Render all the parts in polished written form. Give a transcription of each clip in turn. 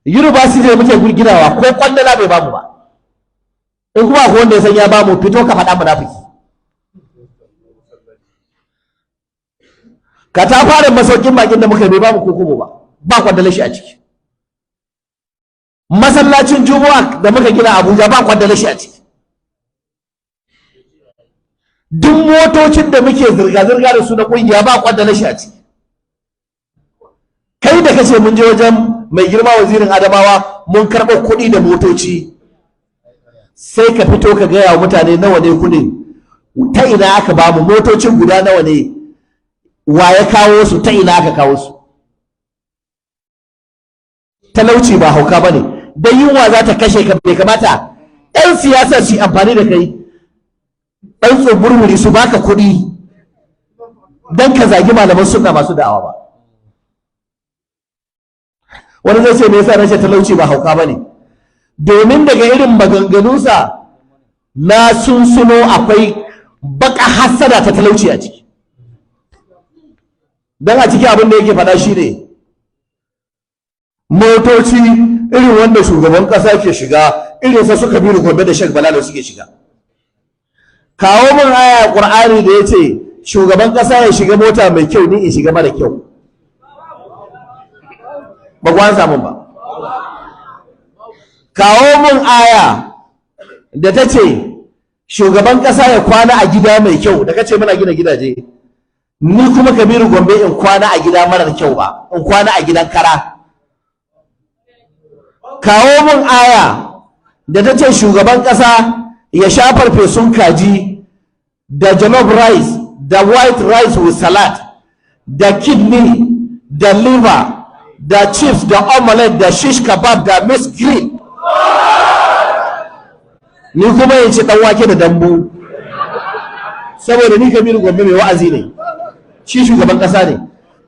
University da muke ginawa, ko kwandala bai bamu ba. In kuma akwai wanda ya san ya bamu, fito ka faɗa, munafiki. Ka ta fara masaukin bakin da muka, bai bamu ko kobo ba, ba kwandalar shi a ciki. Masallacin Juma'a da muka gina Abuja, ba kwandalar shi a ciki. Duk motocin da muke zirga-zirga da su na kungiya, ba kwandalar shi a ciki. Kai da kace mun je wajen mai girma wazirin Adamawa mun karɓo kuɗi da motoci, sai ka fito ka gaya wa mutane nawa ne kuɗin, ta ina aka bamu, motocin guda nawa ne, wa ya kawo su, ta ina aka kawo su. Talauci ba hauka ba ne. Don yunwa za ta kashe ka, bai kamata 'yan siyasa su yi amfani da kai ɗan tsoburwuri su baka kuɗi don ka zagi malaman sunna masu da'awa ba. Wani zai ce, me yasa rashin talauci ba hauka ba ne? Domin daga irin maganganunsa na sunsuno akwai baka hassada ta talauci a ciki. Don a ciki abin da yake faɗa shi ne motoci irin wanda shugaban ƙasa ke shiga, irin sa suka bi Gombe da Sheikh Balalo suke shiga. Kawo min aya Qur'ani da yace shugaban ƙasa ya shiga mota mai kyau, ni in shiga mara kyau. Ba ku an samu ba. Kawo min aya da ta ce shugaban ƙasa ya kwana a gida mai kyau, da kace muna gina gidaje, ni kuma Kabiru Gombe in kwana a gida marar kyau ba, in kwana a gidan kara. Kawo min aya da ta ce shugaban ƙasa ya sha farfesun kaji da jollof rice da white rice with salad da kidney da liver da chips da omelette da shish kebab da mixed grill, ni kuma in ci dan wake da dambu, saboda ni Kabiru Gombe mai wa'azi ne, shi shugaban ƙasa ne.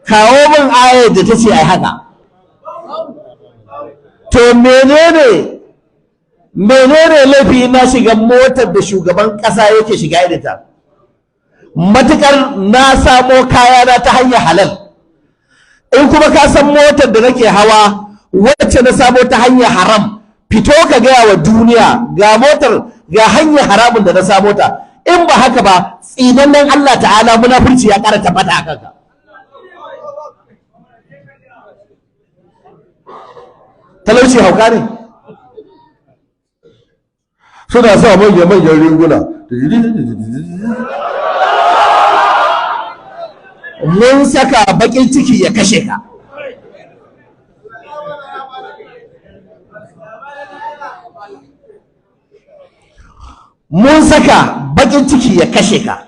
Kawo min ayar da ta ce ai haka. To menene laifi na shiga motar da shugaban ƙasa yake shiga irinta, matukar na samo kayana ta hanyar halal? In kuma ka san motar da nake hawa wacce na samo ta hanyar haram, fito ka gaya wa duniya ga motar, ga hanyar haramun da na samo ta. In ba haka ba, tsinannen Allah ta'ala, munafurci ya ƙara tabbata a kanka. Talauci hauka ne? Suna sa manya-manyan riguna. Mun saka, bakin ciki ya kashe ka. Mun saka, bakin ciki ya kashe ka.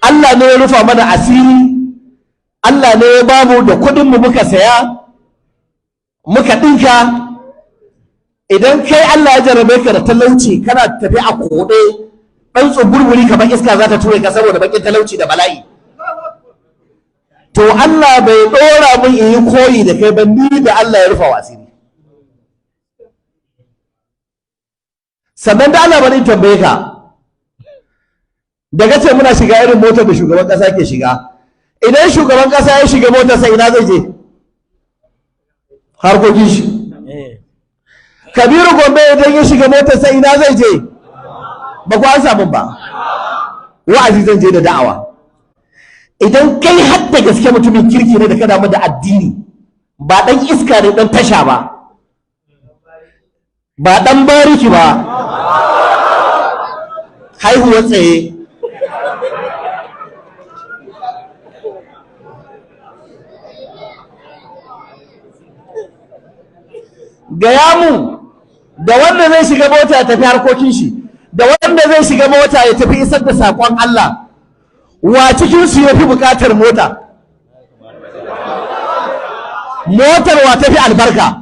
Allah ne ya rufa mana asiri, Allah ne ya bamu da kuɗinmu muka saya muka ɗinka. Idan kai Allah ya jarabe ka da talauci, kana tafi a koɗe, ɗan tsuburwuri kamar iska za ta ture ka saboda bakin talauci da bala'i, to Allah bai ɗora mun in yi koyi da kai ba, ni da Allah ya rufa wa asiri. Sannan da Allah bari in tambaye ka, daga ce muna shiga irin motar da shugaban ƙasa ke shiga, idan shugaban ƙasa ya shiga motarsa, ina zai je harkokin shi? Kabiru Gombe idan ya shiga motarsa, ina zai je? Ba ku an samu ba. Wa'azi zan je da da'awa. Idan kai har da gaske mutumin kirki ne da ka damu da addini, ba dan iska ne dan tasha ba, ba dan bariki ba, haihuwar tsaye, gaya mu da wanda zai shiga mota ya tafi harkokin shi da wanda zai shiga mota ya tafi isar da saƙon Allah, wa cikin su ya fi buƙatar mota? Motar wa tafi albarka?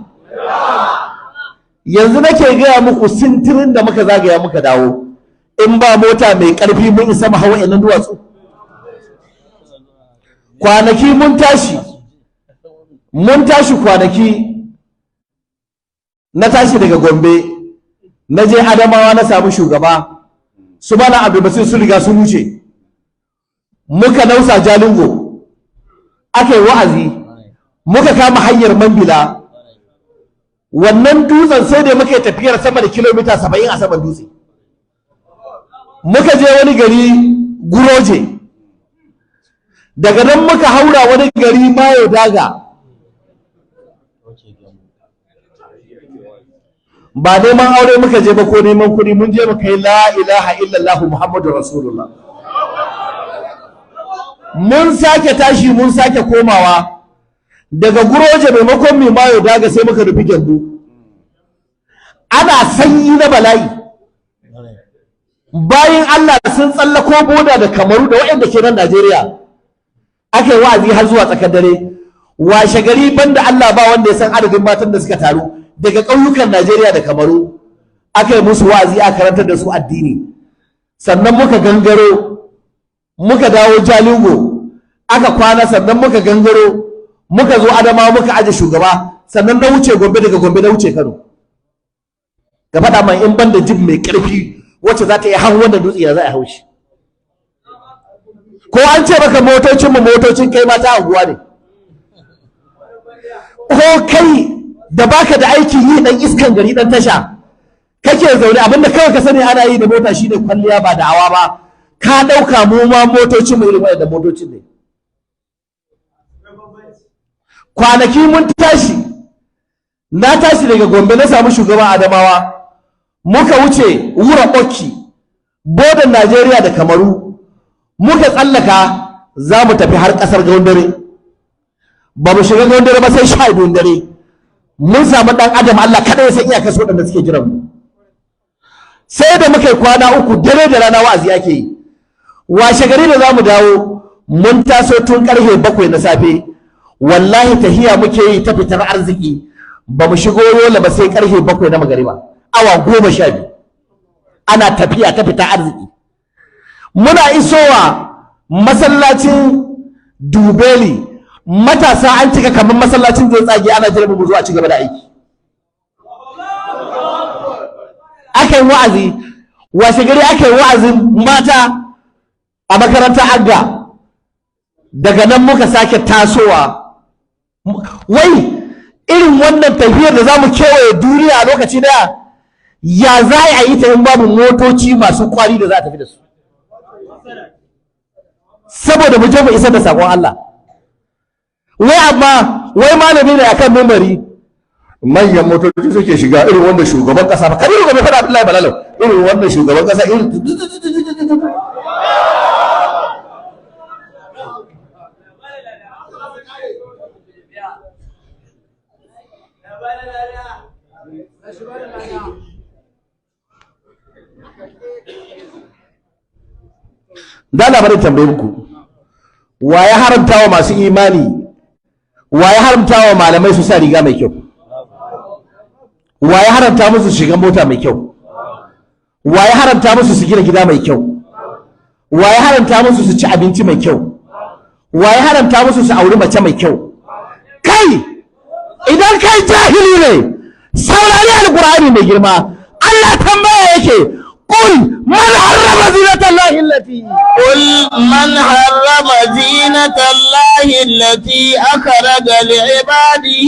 Yanzu nake gaya muku, sintirin da muka zagaya muka dawo, in ba mota mai ƙarfi mun isa mu hawa nan duwatsu? Kwanaki mun tashi kwanaki na tashi daga Gombe na je Adamawa, na samu shugaba su bana Abdulbasir sun riga sun wuce. Muka nausa Jalingo, aka yi wa'azi, muka kama hanyar Mambila. Wannan dutsen sai da muka yi tafiyar sama da kilomita 70 a saman dutse. Muka je wani gari Guroje, daga nan muka haura wani gari Mayo Daga. Ba neman aure muka je ba ko neman kuɗi, mun je muka yi la ilaha illallah Muhammadu Rasulullah. Mun sake tashi, mun sake komawa. Daga Guroje, maimakon mai Mayo Daga, sai muka nufi Gyambu. Ana sanyi na bala'i. Bayan Allah sun tsallako boda da Kamaru da waɗanda ke nan Najeriya, aka yi wa'azi har zuwa tsakar dare. Washe gari, banda Allah ba wanda ya san adadin matan da suka taru daga ƙauyukan Najeriya da Kamaru. Aka yi musu wa'azi, aka karantar da su addini. Sannan muka gangaro, muka dawo Jalingo, aka kwana. Sannan muka gangaro, muka zo Adamawa, muka aje shugaba. Sannan na wuce Gombe, daga Gombe na wuce Kano. Ka faɗa man, in ban da jeep mai ƙarfi wacce za ta yi hau wannan dutse, ya za a haushi? Ko an ce maka motocin mu motocin kai mata anguwa ne? Ko kai da baka da aikin yi, dan iskan gari, dan tasha, kake zaune, abinda kawai ka sani ana yi da mota shine kwalliya, ba da'awa ba, ka ɗauka mu ma motocin mu irin waɗanda motocin ne? Kwanaki mun tashi, na tashi daga Gombe, na samu shugaban Adamawa, muka wuce Wura Okki, bodan Najeriya da Kamaru. Muka tsallaka, za mu tafi har ƙasar Gaundare. Ba mu shiga Gaundare ba sai 12n dare. Mun samu ɗan adam, Allah kada ya san iyakar su waɗanda suke jiran mu. Sai da muka yi kwana 3, dare da rana wa'azi ake yi. Washe gari da za mu dawo, mun taso tun karfe 7 na safe. Wallahi tahiya muke yi ta fitar arziki. Ba mu shigo Yola ba sai karfe 7 na magariba. Awa 12 ana tafiya ta fitar arziki. Muna isowa masallacin Dubeli, matasa an cika kamar masallacin zai tsage, ana jiran mu zo a ci gaba da aiki. Aka yi wa'azi. Washe gari aka yi wa'azin mata a makarantar Agga. Daga nan muka sake tasowa. Wai irin wannan tafiyar da za mu kewaye duniya a lokaci daya, ya za a yi ta in babu motoci masu kwari da za a tafi da su, saboda mu je mu isar da sakon Allah? Wai amma wai malami ne akan mimbari, manyan motoci suke shiga, irin wanda shugaban kasa ba, Kabiru Gombe fada, Abdullahi Balalau, irin wannan shugaban kasa, irin. Da labarin tambaye muku, wa ya haramta wa masu imani, wa ya haramta wa malamai su sa riga mai kyau? Wa ya haramta musu shiga mota mai kyau? Wa ya haramta musu su gina gida mai kyau? Wa ya haramta musu su ci abinci mai kyau? Wa ya haramta musu su auri mace mai kyau? Kai, idan kai jahili ne, saurari Alkur'ani mai girma. Allah tambaya yake: قل من حرم زينة الله التي قل من حرم زينة الله التي أخرج لعباده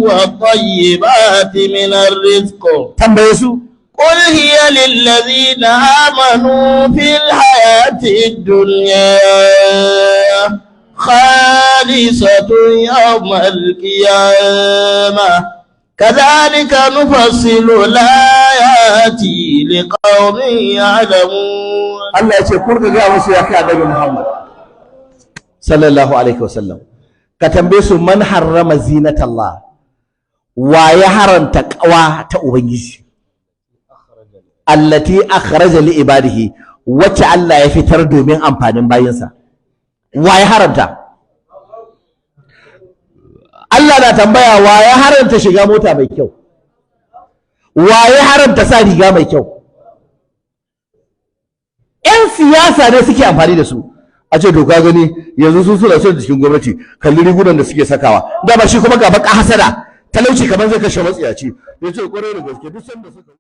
والطيبات من الرزق؟ Tambaye su. قل هي للذين آمنوا في الحياة الدنيا خالصة يوم القيامة. كذلك نفصل الآيات لقوم يعلمون. Allah ya ce kur ka gaya musu, ya kai Annabi Muhammad sallallahu alaihi wasallam, ka tambaye su: man harrama zinatallah, wa ya haramta kawa ta Ubangiji, allati akhraja li ibadihi, wacce Allah ya fitar domin amfanin bayinsa? Wa ya haramta? Allah na tambaya, wa ya haramta shiga mota mai kyau? Wa ya haramta sa riga mai kyau? 'Yan siyasa ne suke amfani da su a ce, to ka gani, yanzu su suna son jikin gwamnati, kalli rigunan da suke sakawa. Dama shi kuma ga baka hasada, talauci kamar zai kashe matsiyaci. Ya ce kwarai da gaske, duk sanda suka